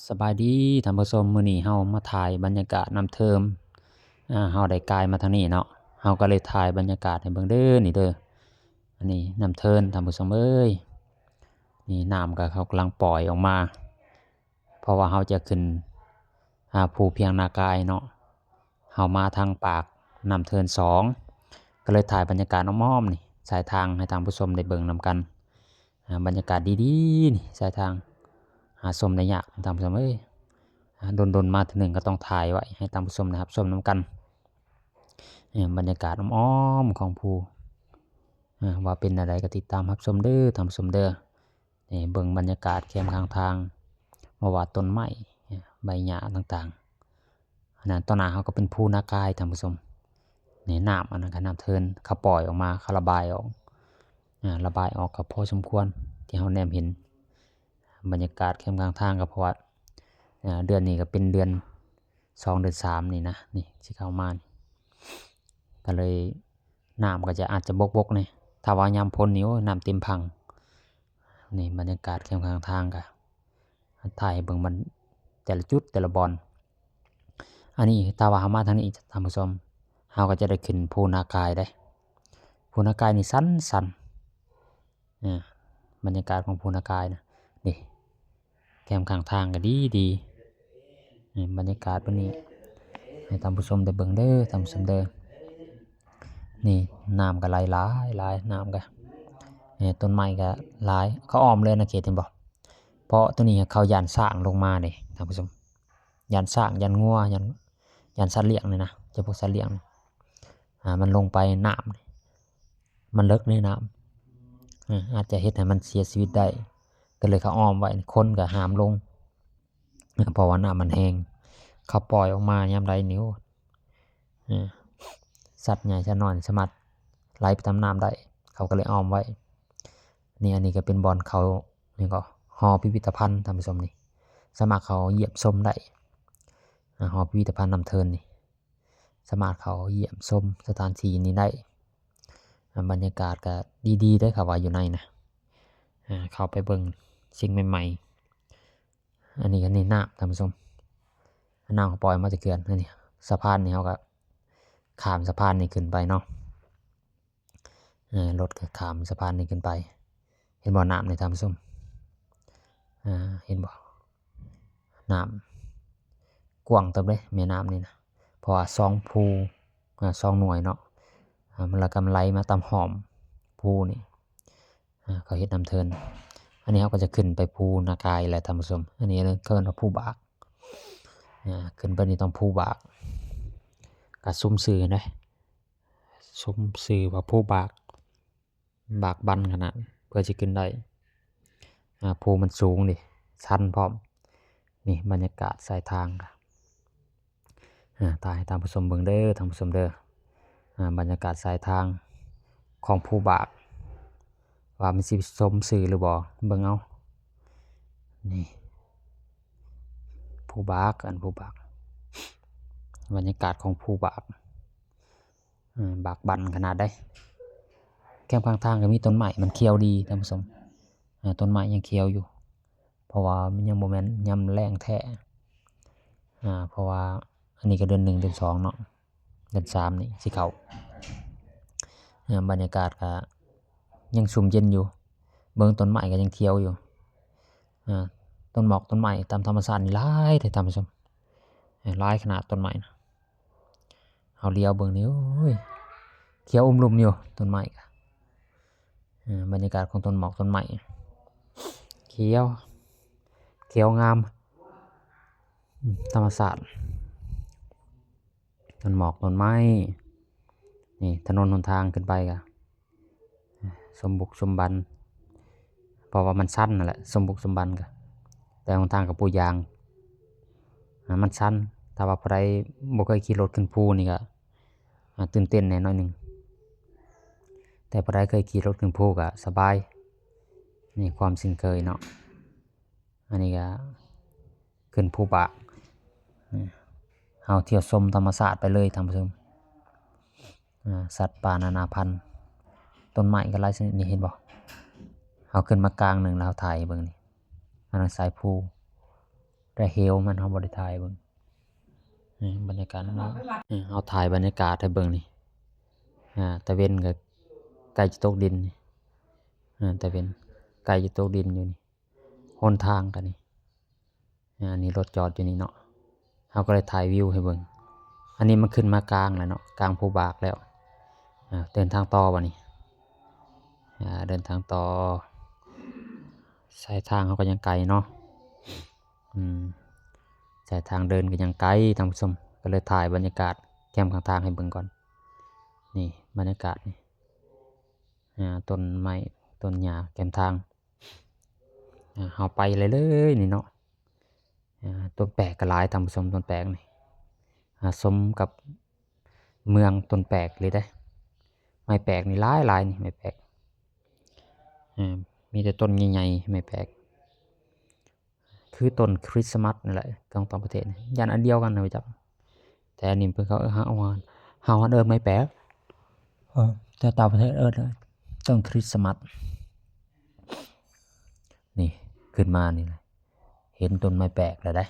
ສະບາຍດີທ່ານຜູ້ຊົມ, ມື້ນີ້ເຮົາມາຖ່າຍບັນຍາກາດນ້ຳເທີນ. ອາ ເຮົາໄດ້ກາຍມາທາງນີ້ເນາະ, ເຮົາກໍເລີຍຖ່າຍບັນຍາກາດໃຫ້ເບິ່ງເດີ. ນີ້ເດີ ອັນນີ້ນ້ຳເທີນທ່ານຜູ້ຊົມເອີຍ. ນີ້ນ້ຳກໍເຂົາກຳລັງປ່ອຍອອກມາ ເພາະວ່າເຮົາຈະຂຶ້ນ ອາ ພູພຽງນາກາຍເນາະ. ເຮົາມາທາງປາກນ້ຳເທີນສອງ ກໍເລີຍຖ່າຍບັນຍາກາດອ້ອມໆນີ້ ສາຍທາງໃຫ້ທ່ານຜູ້ຊົມໄດ້ເບິ່ງນຳກັນ. ອາ ບັນຍາກາດດີໆນີ້ ສາຍທາງຫາຊົມໄດ້ຍາກທ່ານຜູ້ຊົມເອີຍ. ອາ ດົນໆມາເທື່ອໜຶ່ງກໍຕ້ອງຖ່າຍໄວ້ໃຫ້ທ່ານຜູ້ຊົມໄດ້ຮັບຊົມນຳກັນ. ອາ ບັນຍາກາດອ້ອມໆຂອງພູ ອາ ວ່າເປັນແນວໃດກໍຕິດຕາມຮັບຊົມເດີທ່ານຜູ້ຊົມເດີ. ນີ້ເບິ່ງບັນຍາກາດແຄມຂ້າງທາງ ບໍ່ວ່າຕົ້ນໄມ້ ໃບຫຍ້າຕ່າງໆ. ອັນນັ້ນຕໍ່ໜ້າເຮົາກໍເປັນພູນາກາຍທ່ານຜູ້ຊົມ. ນີ້ນ້ຳອັນນັ້ນກໍນ້ຳເທີນ ເຂົາປ່ອຍອອກມາ ເຂົາລະບາຍອອກ ອາ ລະບາຍອອກກໍພໍສົມຄວນທີ່ເຮົາແນມເຫັນ. ບັນຍາກາດແຄມຂ້າງທາງກໍເພາະວ່າ ອາ ເດືອນນີ້ກໍເປັນເດືອນສອງ ເດືອນສາມນີ້ນະ ນີ້ຊິເຂົ້າມານີ້ ກໍເລີຍນ້ຳກໍຈະ ອາດຈະບົກໆແດ່. ຖ້າວ່າຍາມຝົນນີ້ ໂອ້ຍ ນ້ຳເຕັມພັງ. ນີ້ບັນຍາກາດແຄມຂ້າງທາງກໍຖ່າຍໃຫ້ເບິ່ງມັນແຕ່ລະຈຸດແຕ່ລະບ່ອນ. ອັນນີ້ຖ້າວ່າເຮົາມາທາງນີ້ທ່ານຜູ້ຊົມ ເຮົາກໍຈະໄດ້ຂຶ້ນພູນາກາຍເດ້. ພູນາກາຍນີ້ຊັນໆ ອາ ບັນຍາກາດຂອງພູນາກາຍນະ ນີ້ ແຄມຂ້າງທາງກໍດີໆ. ນີ້ບັນຍາກາດແບບນີ້ໃຫ້ທ່ານຜູ້ຊົມໄດ້ເບິ່ງເດີທ່ານຜູ້ຊົມເດີ. ນີ້ນ້ຳກໍໄຫຼຫຼາຍໆ ນ້ຳກໍ ນີ້ຕົ້ນໄມ້ກໍຫຼາຍ ເຂົາອ້ອມເລີຍນະ ເຂດເຫັນບໍ່? ເພາະໂຕນີ້ເຂົາຢ້ານຊ້າງລົງມາເດ້ທ່ານຜູ້ຊົມ, ຢ້ານຊ້າງ ຢ້ານງົວ ຢ້ານ ຢ້ານສັດລ້ຽງນີ້ນະ ຈຳພວກສັດລ້ຽງນີ້ ອາ ມັນລົງໄປນ້ຳ ມັນເລິກໃນນ້ຳ ອາ ອາດຈະເຮັດໃຫ້ມັນເສຍຊີວິດໄດ້ ກໍເລີຍເຂົາອ້ອມໄວ້ ຄົນກໍຫ້າມລົງ ເພາະວ່ານ້ຳມັນແຮງ. ເຂົາປ່ອຍອອກມາຍາມໃດນີ້ ໂອ້ ອາ ສັດໃຫຍ່ສັດນ້ອຍສາມາດໄຫຼໄປຕາມນ້ຳໄດ້ ເຂົາກໍເລີຍອ້ອມໄວ້. ນີ້ ອັນນີ້ກໍເປັນບ່ອນເຂົາ ຫຍັງກໍ ຫໍພິພິທະພັນທ່ານຜູ້ຊົມນີ້ ສາມາດເຂົ້າຢ້ຽມຊົມໄດ້. ອາ ຫໍພິພິທະພັນນ້ຳເທີນນີ້ ສາມາດເຂົ້າຢ້ຽມຊົມສະຖານທີ່ນີ້ໄດ້. ອາ ບັນຍາກາດກໍດີໆເດ້ ເຂົາວ່າຢູ່ໃນນະ ອາ ເຂົ້າໄປເບິ່ງສິ່ງໃໝ່ໆ. ອັນນີ້ ອັນນີ້ນ້ຳທ່ານຜູ້ຊົມ ນ້ຳເຂົາປ່ອຍມາຈາກເຂື່ອນ. ອັນນີ້ສະພານນີ້ ເຮົາກໍຂ້າມສະພານນີ້ຂຶ້ນໄປເນາະ. ເອີ ລົດກໍຂ້າມສະພານນີ້ຂຶ້ນໄປ ເຫັນບໍ່ນ້ຳນີ້ທ່ານຜູ້ຊົມ ເຫັນບໍ່ ນ້ຳກວ້າງເຕີບເດ້ແມ່ນ້ຳນີ້ນະ ເພາະວ່າສອງພູ ສອງໜ່ວຍເນາະ ແລ້ວກໍໄຫຼມາຕາມຫ້ອມພູນີ້ ເຂົາເຮັດນ້ຳເທີນ. ອັນນີ້ເຮົາກໍຈະຂຶ້ນໄປພູນາກາຍແຫຼະທ່ານຜູ້ຊົມ ອັນນີ້ເອີ້ນວ່າພູບາກ ຂຶ້ນໄປນີ້ຕ້ອງພູບາກ ກະສົມຊື່ເດ້ ສົມຊື່ວ່າພູບາກ ບາກບັນຂະໜາດ ເພື່ອຊິຂຶ້ນໄດ້ ອາ ພູມັນສູງເດ້ ຊັນພ້ອມ. ນີ້ບັນຍາກາດສາຍທາງ ອາ ຖ່າຍໃຫ້ທ່ານຜູ້ຊົມເບິ່ງເດີທ່ານຜູ້ຊົມເດີ ອາ ບັນຍາກາດສາຍທາງຂອງພູບາກ ວ່າມັນຊິສົມຊື່ຫຼືບໍ່ ເບິ່ງເອົາ. ນີ້ພູບາກ ອັນພູບາກ ບັນຍາກາດຂອງພູບາກ ອາ ບາກບັນຂະໜາດໃດ. ແຄມຂ້າງທາງກໍມີຕົ້ນໄມ້ ມັນຂຽວດີທ່ານຜູ້ຊົມ ອາ ຕົ້ນໄມ້ຍັງຂຽວຢູ່ ເພາະວ່າມັນຍັງບໍ່ແມ່ນຍາມແລ້ງແທ້ ອາ ເພາະວ່າອັນນີ້ກໍເດືອນໜຶ່ງ ເດືອນສອງເນາະ ເດືອນສາມນີ້ຊິເຂົ້າ. ອາ ບັນຍາກາດກໍຍັງຊຸ່ມເຢັນຢູ່ ເບິ່ງຕົ້ນໄມ້ກໍຍັງຂຽວຢູ່. ອາ ຕົ້ນໝອກຕົ້ນໄມ້ຕາມທຳມະຊາດນີ້ຫຼາຍແທ້ທ່ານຜູ້ຊົມ ຫຼາຍຂະໜາດຕົ້ນໄມ້ນະ. ເຮົາຫຼຽວເບິ່ງນີ້ ໂອ້ຍ ຂຽວອຸມລຸມຢູ່ຕົ້ນໄມ້ກະ ເອີ ບັນຍາກາດຂອງຕົ້ນໝອກຕົ້ນໄມ້ ຂຽວ ຂຽວງາມ ທຳມະຊາດ ຕົ້ນໝອກຕົ້ນໄມ້. ນີ້ຖະໜົນຫົນທາງຂຶ້ນໄປກະ ສົມບຸກສົມບັນ ເພາະວ່າມັນຊັນນັ້ນແຫຼະ ສົມບຸກສົມບັນກະ ແຕ່ຫົນທາງກະປູຢາງ ອາ ມັນຊັນ. ຖ້າວ່າຜູ້ໃດບໍ່ເຄີຍຂີ່ລົດຂຶ້ນພູນີ້ກະ ອາ ຕື່ນເຕັ້ນແດ່ໜ້ອຍໜຶ່ງ ແຕ່ຜູ້ໃດເຄີຍຂີ່ລົດຂຶ້ນພູກະສະບາຍ ມີຄວາມຊິນເຄີຍເນາະ. ອັນນີ້ກະຂຶ້ນພູບາກ ເຮົາທ່ຽວຊົມທຳມະຊາດໄປເລີຍທ່ານຜູ້ຊົມ. ອາ ສັດປ່ານານາພັນ ຕົ້ນໄມ້ກໍຫຼາຍຊະນິດນີ້ ເຫັນບໍ່? ເຮົາຂຶ້ນມາກາງໜຶ່ງແລ້ວເຮົາຖ່າຍໃຫ້ເບິ່ງນີ້ ອັນນັ້ນສາຍພູ ແຕ່ເຫວມັນ ເຮົາບໍ່ໄດ້ຖ່າຍເບິ່ງ. ນີ້ບັນຍາກາດເນາະ. ນີ້ເຮົາຖ່າຍບັນຍາກາດໃຫ້ເບິ່ງນີ້. ອາ ຕາເວັນກໍໃກ້ຈະຕົກດິນນີ້. ອາ ຕາເວັນໃກ້ຈະຕົກດິນຢູ່ນີ້. ຫົນທາງກໍນີ້. ອາ ອັນນີ້ລົດຈອດຢູ່ນີ້ເນາະ. ເຮົາກໍເລີຍຖ່າຍວິວໃຫ້ເບິ່ງ. ອັນນີ້ມັນຂຶ້ນມາກາງແລ້ວເນາະ, ກາງພູບາກແລ້ວ. ອາ ເດີນທາງຕໍ່ບັດນີ້. ອາ ເດີນທາງຕໍ່. ສາຍທາງເຮົາກໍຍັງໄກເນາະ. ອືມ ສາຍທາງເດີນກໍຍັງໄກທ່ານຜູ້ຊົມ, ກໍເລີຍຖ່າຍບັນຍາກາດແຄມຂ້າງທາງໃຫ້ເບິ່ງກ່ອນ. ນີ້ບັນຍາກາດນີ້. ອາ ຕົ້ນໄມ້ຕົ້ນຫຍ້າແຄມທາງ. ອາ ເຮົາໄປເລີຍໆ ນີ້ເນາະ. ອາ ຕົ້ນແປກກໍຫຼາຍທ່ານຜູ້ຊົມ, ຕົ້ນແປກນີ້. ອາ ສົມກັບເມືອງຕົ້ນແປກເລີຍເດ້. ໄມ້ແປກນີ້ຫຼາຍໆ ນີ້ໄມ້ແປກ. ອາ ມີແຕ່ຕົ້ນໃຫຍ່ໆ ໄມ້ແປກ. ຄືຕົ້ນຄຣິສມາສນັ້ນແຫຼະ ຂອງຕ່າງປະເທດ. ຢ້ານອັນດຽວກັນນະ ບໍ່ຈັກ. ແຕ່ອັນນີ້ເພິ່ນເຂົາເອີ້ນ ເຮົາ ເຮົາເອີ້ນໄມ້ແປກ. ເອີ ແຕ່ຕ່າງປະເທດເອີ້ນຕົ້ນຄຣິສມາສ. ນີ້ ຂຶ້ນມານີ້ນະ ເຫັນຕົ້ນໄມ້ແປກແລ້ວເດ້.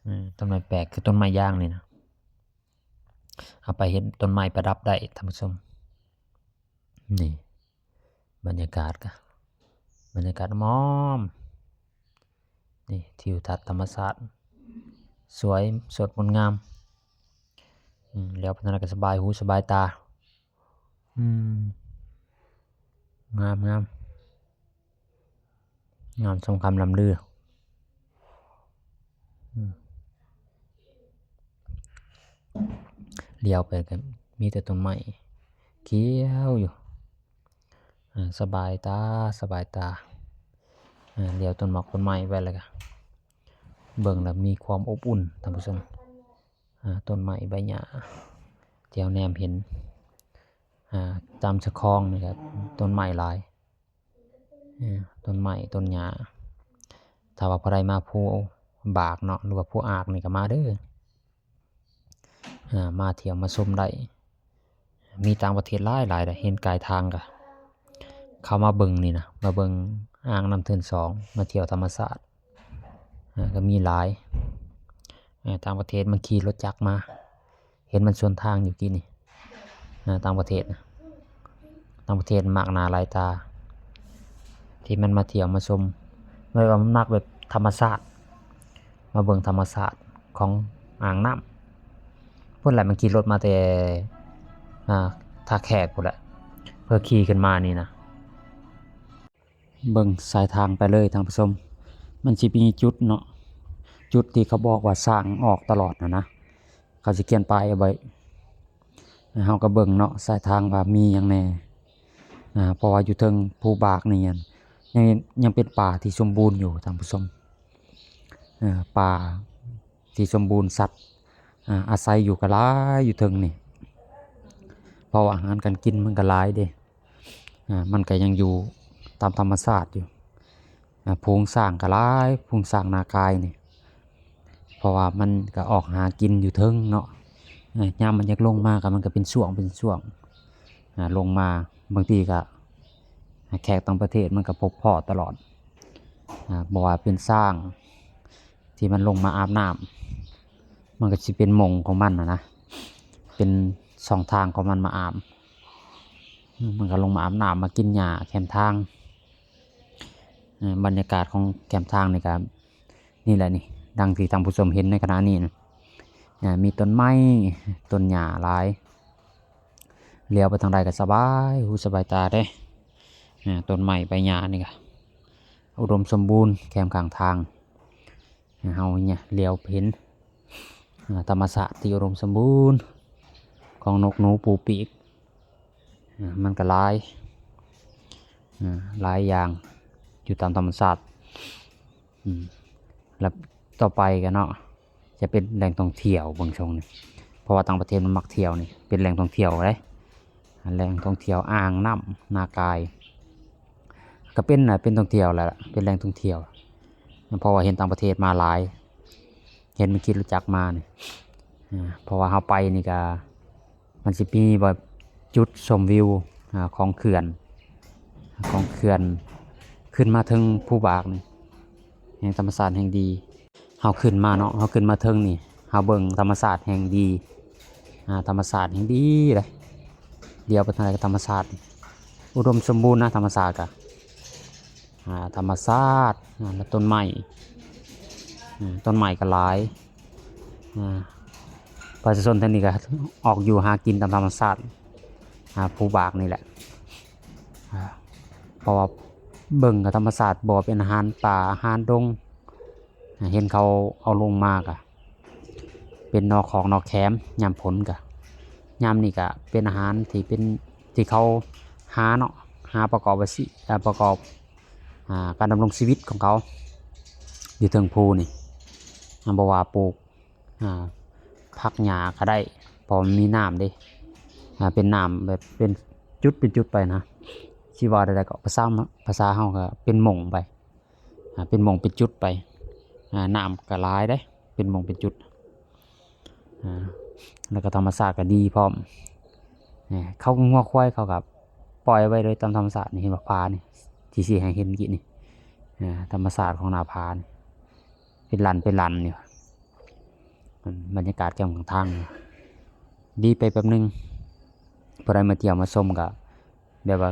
ອືມ ຕົ້ນໄມ້ແປກຄືຕົ້ນໄມ້ຢາງນີ້ນະ. ເຮົາໄປເຫັນຕົ້ນໄມ້ປະດັບໄດ້ທ່ານຜູ້ຊົມ. ນີ້ບັນຍາກາດກະ ບັນຍາກາດອ້ອມ. ນີ້ທິວທັດທຳມະຊາດ ສວຍສົດງົດງາມ. ອືມ ແລ້ວໄປທາງໃດກໍສະບາຍຫູສະບາຍຕາ. ອືມ ງາມໆ. ງາມສົມຄຳລ່ຳລື. ອືມ ຫຼຽວໄປກໍມີແຕ່ຕົ້ນໄມ້ຂຽວຢູ່. ອາ ສະບາຍຕາ ສະບາຍຕາ. ອາ ຫຼຽວຕົ້ນໝາກຕົ້ນໄມ້ໄປແລ້ວກໍເບິ່ງແລ້ວມີຄວາມອົບອຸ່ນທ່ານຜູ້ຊົມ. ອາ ຕົ້ນໄມ້ໃບຫຍ້າທີ່ເຮົາແນມເຫັນ ອາ ຕາມຊະຄອງນີ້ກໍຕົ້ນໄມ້ຫຼາຍ. ອາ ຕົ້ນໄມ້ຕົ້ນຫຍ້າ. ຖ້າວ່າຜູ້ໃດມາພູບາກເນາະ ຫຼືວ່າພູອາກນີ້ກໍມາເດີ. ອາ ມາທ່ຽວມາຊົມໄດ້. ມີຕ່າງປະເທດຫຼາຍໆ ເຫັນກາຍທາງກໍເຂົ້າມາເບິ່ງນີ້ນະ, ມາເບິ່ງອ່າງນ້ຳເທີນສອງ, ມາທ່ຽວທຳມະຊາດ. ອາ ກໍມີຫຼາຍ. ອາ ຕ່າງປະເທດມັນຂີ່ລົດຈັກມາ. ເຫັນມັນສວນທາງຢູ່ກີ້ນີ້ ນະ ຕ່າງປະເທດນະ, ຕ່າງປະເທດມັກໜ້າຫຼາຍຕາ ທີ່ມັນມາທ່ຽວມາຊົມ. ແມ່ນວ່າມັນມັກແບບທຳມະຊາດ, ມາເບິ່ງທຳມະຊາດຂອງອ່າງນ້ຳ. ພຸ້ນແຫຼະ ມັນຂີ່ລົດມາແຕ່ ອາ ທ່າແຂກພຸ້ນແຫຼະ ເພື່ອຂີ່ຂຶ້ນມານີ້ນະ. ເບິ່ງສາຍທາງໄປເລີຍທ່ານຜູ້ຊົມ, ມັນຊິມີຈຸດເນາະ, ຈຸດທີ່ເຂົາບອກວ່າສ້າງອອກຕະຫຼອດຫັ້ນນະ, ເຂົາຊິຂຽນປ້າຍເອົາໄວ້. ເຮົາກໍເບິ່ງເນາະ ສາຍທາງວ່າມີຫຍັງແດ່. ອາ ເພາະວ່າຢູ່ເທິງພູບາກນີ້ ຍັງ ຍັງເປັນປ່າທີ່ສົມບູນຢູ່ທ່ານຜູ້ຊົມ. ເອີ ປ່າທີ່ສົມບູນ, ສັດ ອາ ອາໄສຢູ່ກໍຫຼາຍຢູ່ເທິງນີ້, ເພາະວ່າອາຫານການກິນມັນກໍຫຼາຍເດ້. ອາ ມັນກໍຍັງຢູ່ຕາມທຳມະຊາດຢູ່. ອາ ຝູງຊ້າງກໍຫຼາຍ, ຝູງຊ້າງນາກາຍນີ້, ເພາະວ່າມັນກໍອອກຫາກິນຢູ່ເທິງເນາະ. ອາ ຍາມມັນຢາກລົງມາກໍ ມັນກໍເປັນຊ່ວງເປັນຊ່ວງ ອາ ລົງມາ. ບາງທີກໍແຂກຕ່າງປະເທດມັນກໍພົບພໍ້ຕະຫຼອດ. ອາ ບໍ່ວ່າເປັນຊ້າງ ທີ່ມັນລົງມາອາບນ້ຳ, ມັນກໍຊິເປັນໝ່ອງຂອງມັນຫັ້ນນະ, ເປັນຊ່ອງທາງຂອງມັນມາອາບ. ມັນກໍລົງມາອາບນ້ຳ ມາກິນຫຍ້າແຄມທາງ. ເອີ ບັນຍາກາດຂອງແຄມທາງນີ້ກໍນີ້ແຫຼະນີ້, ດັ່ງທີ່ທ່ານຜູ້ຊົມເຫັນໃນຂະນະນີ້ນະ. ອາ ມີຕົ້ນໄມ້ ຕົ້ນຫຍ້າຫຼາຍ, ຫຼຽວໄປທາງໃດກໍສະບາຍຫູສະບາຍຕາເດ້. ອາ ຕົ້ນໄມ້ໃບຫຍ້ານີ້ກໍອຸດົມສົມບູນແຄມຂ້າງທາງ. ເຮົາເນຍຫຼຽວເຫັນ ອາ ທຳມະຊາດທີ່ອຸດົມສົມບູນຂອງນົກໜູປູປີກ. ອາ ມັນກໍຫຼາຍ ອາ ຫຼາຍຢ່າງຢູ່ຕາມທຳມະຊາດ. ອືມ ແລ້ວຕໍ່ໄປກໍເນາະ ຈະເປັນແຫຼ່ງທ່ອງທ່ຽວເບິ່ງຊົງນີ້, ເພາະວ່າຕ່າງປະເທດມັນມັກທ່ຽວນີ້, ເປັນແຫຼ່ງທ່ອງທ່ຽວເດ້. ແຫຼ່ງທ່ອງທ່ຽວອ່າງນ້ຳນາກາຍ ກໍເປັນນະ ເປັນທ່ອງທ່ຽວແຫຼະ, ເປັນແຫຼ່ງທ່ອງທ່ຽວ ເພາະວ່າເຫັນຕ່າງປະເທດມາຫຼາຍ, ເຫັນມັນຂີ່ລົດຈັກມານີ້. ອາ ເພາະວ່າເຮົາໄປນີ້ກໍ ມັນຊິມີແບບຈຸດຊົມວິວ ອາ ຂອງເຂື່ອນ ຂອງເຂື່ອນ ຂຶ້ນມາເທິງພູບາກນີ້. ແຮ່ງທຳມະຊາດແຮ່ງດີ. ເຮົາຂຶ້ນມາເນາະ ເຮົາຂຶ້ນມາເທິງນີ້ ເຮົາເບິ່ງທຳມະຊາດແຮ່ງດີ ອ່າ ທຳມະຊາດແຮ່ງດີເດ້. ດຽວໄປທາງໃດກໍທຳມະຊາດ ອຸດົມສົມບູນນະ ທຳມະຊາດກະ ອ່າ ທຳມະຊາດ ອ່າ ແລະ ຕົ້ນໄມ້ ອ່າ ຕົ້ນໄມ້ກໍຫຼາຍ. ອ່າ ປະຊາຊົນແຖວນີ້ກໍອອກຢູ່ຫາກິນຕາມທຳມະຊາດ ອ່າ ພູບາກນີ້ແຫຼະ. ອ່າ ເພາະວ່າເບິ່ງກໍທຳມະຊາດ ບໍ່ວ່າເປັນອາຫານປ່າ ອາຫານດົງ ອ່າ ເຫັນເຂົາເອົາລົງມາກໍເປັນໜໍ່ຂອກໜໍ່ແຂມ ຍາມຝົນກໍ ຍາມນີ້ກໍເປັນອາຫານທີ່ເປັນ ທີ່ເຂົາຫາເນາະ ຫາປະກອບອາຊີບ ເອີ ປະກອບ ອ່າ ການດຳລົງຊີວິດຂອງເຂົາຢູ່ເທິງພູນີ້. ອ່າ ບໍ່ວ່າປູກ ອ່າ ຜັກຫຍ້າກໍໄດ້ ເພາະມັນມີນ້ຳເດ້ ອ່າ ເປັນນ້ຳແບບເປັນຈຸດເປັນຈຸດໄປນະ ຊິວ່າແນວໃດກໍ ພາສາ ພາສາເຮົາກໍເປັນໝ່ອງໄປ ອ່າ ເປັນໝ່ອງເປັນຈຸດໄປ ອ່າ ນ້ຳກໍຫຼາຍເດ້ ເປັນໝ່ອງເປັນຈຸດ ອ່າ ແລ້ວກໍທຳມະຊາດກໍດີພ້ອມ. ເອີ ເຂົາ ງົວຄວາຍເຂົາກໍປ່ອຍໄວ້ໂດຍຕາມທຳມະຊາດນີ້ ເຫັນບໍ່ ຜານີ້ ທີ່ຊີ້ໃຫ້ເຫັນກີ້ນີ້ ອ່າ ທຳມະຊາດຂອງໜ້າຜານີ້ ເປັນລັນເປັນລັນຢູ່ ບັນຍາກາດແຄມຂ້າງທາງ ດີໄປແປັບໜຶ່ງ. ຜູ້ໃດມາທ່ຽວມາຊົມກໍແບບວ່າ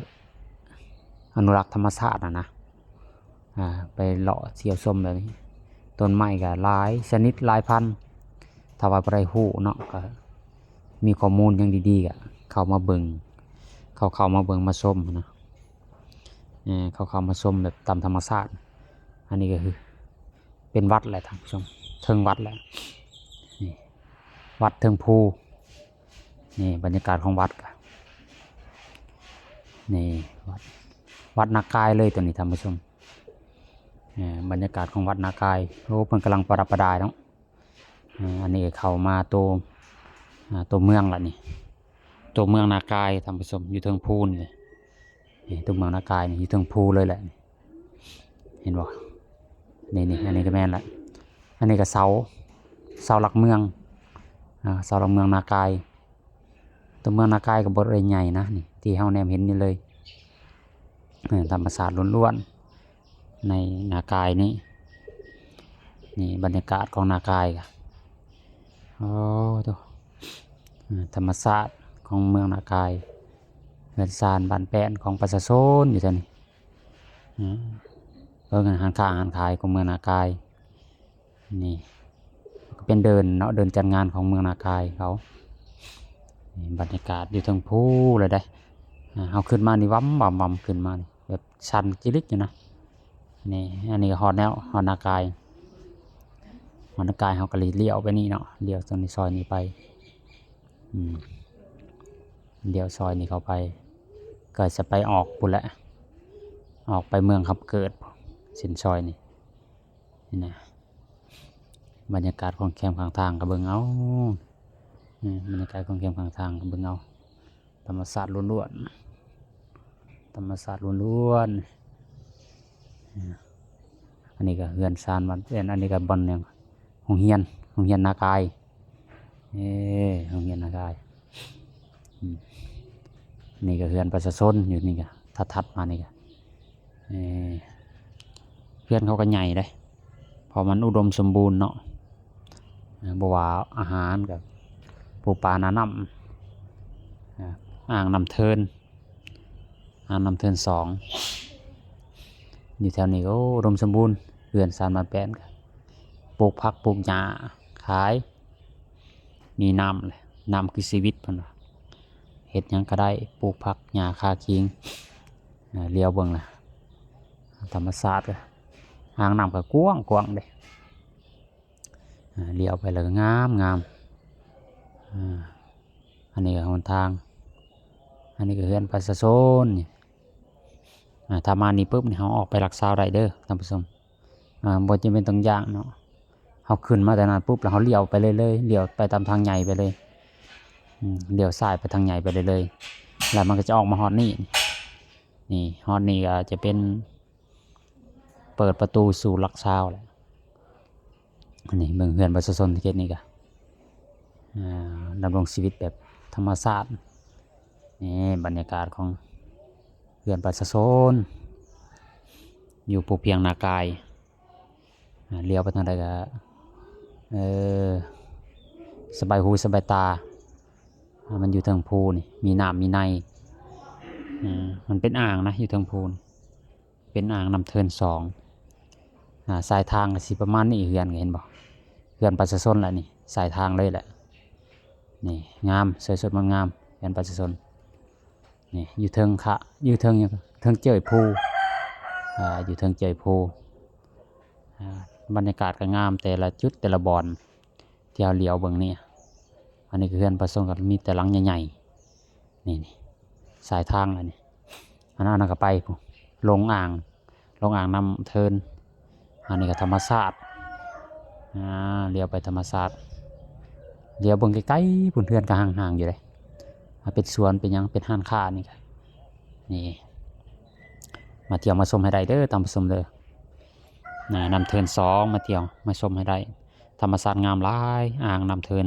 ອະນຸລັກທຳມະຊາດຫັ້ນນະ ອ່າ ໄປເລາະທ່ຽວຊົມແບບນີ້ ຕົ້ນໄມ້ກໍຫຼາຍຊະນິດຫຼາຍພັນ. ຖ້າວ່າຜູ້ໃດຮູ້ເນາະ ກໍມີຂໍ້ມູນຫຍັງດີໆ ກໍເຂົ້າມາເບິ່ງ ເຂົ້າ ເຂົ້າມາເບິ່ງມາຊົມຫັ້ນນະ ເອີ ເຂົ້າ ເຂົ້າມາຊົມແບບຕາມທຳມະຊາດ. ອັນນີ້ກໍຄື ເປັນວັດແຫຼະທ່ານຜູ້ຊົມ ເທິງວັດແຫຼະ ນີ້ ວັດເທິງພູ. ນີ້ບັນຍາກາດຂອງວັດກະ ນີ້ວັດ ວັດນາກາຍເລີຍຕົວນີ້ທ່ານຜູ້ຊົມ ເອີ ບັນຍາກາດຂອງວັດນາກາຍ. ໂອ້ ເພິ່ນກຳລັງປະດັບປະດາເນາະ. ເອີ ອັນນີ້ເຂົ້າມາໂຕ ອ່າ ໂຕເມືອງລະນີ້ ໂຕເມືອງນາກາຍທ່ານຜູ້ຊົມ ຢູ່ເທິງພູນີ້. ນີ້ຕົວເມືອງນາກາຍນີ້ຢູ່ເທິງພູເລີຍແຫຼະ ເຫັນບໍ່? ນີ້ໆ ອັນນີ້ກໍແມ່ນລະ ອັນນີ້ກໍເສົາ ເສົາຫຼັກເມືອງ ອ່າ ເສົາຫຼັກເມືອງນາກາຍ. ຕົວເມືອງນາກາຍກໍບໍ່ໄດ້ໃຫຍ່ນະ ນີ້ທີ່ເຮົາແນມເຫັນນີ້ເລີຍ ເອີ ທຳມະຊາດລ້ວນໆ ໃນນາກາຍນີ້. ນີ້ບັນຍາກາດຂອງນາກາຍກະ ໂອ້ໂຕ ເອີ ທຳມະຊາດຂອງເມືອງນາກາຍ ເຮືອນຊານບ້ານແປ້ນຂອງປະຊາຊົນຢູ່ແຖວນີ້. ເອີ ເບິ່ງຮ້ານຄ້າຮ້ານຂາຍຂອງເມືອງນາກາຍ ນີ້ກໍເປັນເດີ່ນເນາະ ເດີ່ນຈັດງານຂອງເມືອງນາກາຍເຂົາ. ນີ້ບັນຍາກາດຢູ່ເທິງພູເລີຍເດ້ ອ່າ ເຮົາຂຶ້ນມານີ້ວຳໆໆ ຂຶ້ນມານີ້ ແບບຊັນຈິລິກຢູ່ນະ. ນີ້ ອັນນີ້ກໍຮອດແລ້ວ ຮອດນາກາຍ ຮອດນາກາຍ ເຮົາກໍລີ້ ລ້ຽວໄປນີ້ເນາະ ລ້ຽວຕົງນີ້ ຊອຍນີ້ໄປ ອືມ ລ້ຽວຊອຍນີ້ເຂົ້າໄປ ກໍຈະໄປອອກພຸ້ນແຫຼະ ອອກໄປເມືອງຄຳເກີດ ເສັ້ນຊອຍນີ້ ນີ້ນະ. ບັນຍາກາດຂອງແຄມຂ້າງທາງກໍເບິ່ງເອົາ ເອີ ບັນຍາກາດຂອງແຄມຂ້າງທາງກໍເບິ່ງເອົາ. ທຳມະຊາດລ້ວນໆ ທຳມະຊາດລ້ວນໆ. ອັນນີ້ກໍເຮືອນຊານບ້ານແປ້ນ ອັນນີ້ກໍບ່ອນຫຍັງ ໂຮງຮຽນ ໂຮງຮຽນນາກາຍ ເອີ ໂຮງຮຽນນາກາຍ. ອືມ ນີ້ກໍເຮືອນປະຊາຊົນຢູ່ນີ້ກໍ ຖັດໆມານີ້ກໍ ເອີ ເຮືອນເຂົາກໍໃຫຍ່ເດ້ ເພາະມັນອຸດົມສົມບູນເນາະ ເອີ ບໍ່ວ່າອາຫານກໍປູປາໜານ້ຳ ອ່າ ອ່າງນ້ຳເທີນ ອ່າງນ້ຳເທີນສອງ ຢູ່ແຖວນີ້ກໍອຸດົມສົມບູນ ເຮືອນຊານບ້ານແປ້ນກໍປູກຜັກປູກຫຍ້າຂາຍ. ມີນ້ຳແຫຼະ ນ້ຳຄືຊີວິດເພິ່ນວ່າ ເຮັດຫຍັງກໍໄດ້ ປູກຜັກຫຍ້າຄາຄີງ. ອ່າ ຫຼຽວເບິ່ງລະ ທຳມະຊາດ ອ່າງນ້ຳກໍກວ້າງໆເດ້ ອ່າ ຫຼຽວໄປແລ້ວກໍງາມໆ. ອ່າ ອັນນີ້ກໍຫົນທາງ ອັນນີ້ກໍເຮືອນປະຊາຊົນນີ້. ອ່າ ຖ້າມານີ້ປຶບນີ້ ເຮົາອອກໄປຫຼັກຊາວໄດ້ເດີທ່ານຜູ້ຊົມ. ອ່າ ບໍ່ຈຳເປັນຕ້ອງຢ້ານເນາະ ເຮົາຂຶ້ນມາແຕ່ນັ້ນປຸບ ແລ້ວເຮົາລ້ຽວໄປເລີຍໆ ລ້ຽວໄປຕາມທາງໃຫຍ່ໄປເລີຍ ອືມ ລ້ຽວຊ້າຍໄປທາງໃຫຍ່ໄປເລີຍໆ ແລ້ວມັນກໍຈະອອກມາຮອດນີ້. ນີ້ ຮອດນີ້ກໍຈະເປັນ ເປີດປະຕູສູ່ຫຼັກຊາວແຫຼະ. ອັນນີ້ເບິ່ງເຮືອນປະຊາຊົນເຂດນີ້ກະ ອ່າ ດຳລົງຊີວິດແບບທຳມະຊາດ. ນີ້ບັນຍາກາດຂອງເຮືອນປະຊາຊົນ ຢູ່ພູພຽງນາກາຍ. ອ່າ ຫຼຽວໄປທາງໃດກໍ ເອີ ສະບາຍຫູສະບາຍຕາ. ອ່າ ມັນຢູ່ເທິງພູນີ້ ມີນ້ຳມີໃນ. ເອີ ມັນເປັນອ່າງນະ ຢູ່ເທິງພູນີ້ ເປັນອ່າງນ້ຳເທີນສອງ. ອ່າ ສາຍທາງກໍຊິປະມານນີ້ ເຮືອນກໍເຫັນບໍ່ ເຮືອນປະຊາຊົນລະນີ້ ສາຍທາງເລີຍແຫຼະ. ນີ້ງາມ ສວຍສົດງົດງາມ ເຮືອນປະຊາຊົນ. ນີ້ຢູ່ເທິງຂະ ຢູ່ເທິງຫຍັງ ເທິງເຈີຍພູ ອ່າ ຢູ່ເທິງເຈີຍພູ. ອ່າ ບັນຍາກາດກໍງາມ ແຕ່ລະຈຸດແຕ່ລະບ່ອນທີ່ເຮົາຫຼຽວເບິ່ງນີ້. ອັນນີ້ກໍເຮືອນປະຊາຊົນກໍມີແຕ່ຫຼັງໃຫຍ່ໆ ນີ້ ນີ້ສາຍທາງລະນີ້. ອັນນັ້ນ ອັນນັ້ນກໍໄປພຸ້ນ ລົງອ່າງ ລົງອ່າງນ້ຳເທີນ. ອັນນີ້ກໍທຳມະຊາດ ອ່າ ຫຼຽວໄປທຳມະຊາດ ຫຼຽວເບິ່ງໄກໆພຸ້ນ ເຮືອນກໍຫ່າງໆຢູ່ເດ້. ອ່າ ເປັນສວນເປັນຫຍັງ ເປັນຮ້ານຄ້ານີ້ກໍ ນີ້ ມາທ່ຽວມາຊົມໃຫ້ໄດ້ເດີທ່ານຜູ້ຊົມເດີ. ນ້ຳເທີນສອງ ມາທ່ຽວມາຊົມໃຫ້ໄດ້ ທຳມະຊາດງາມຫຼາຍ ອ່າງນ້ຳເທີນ.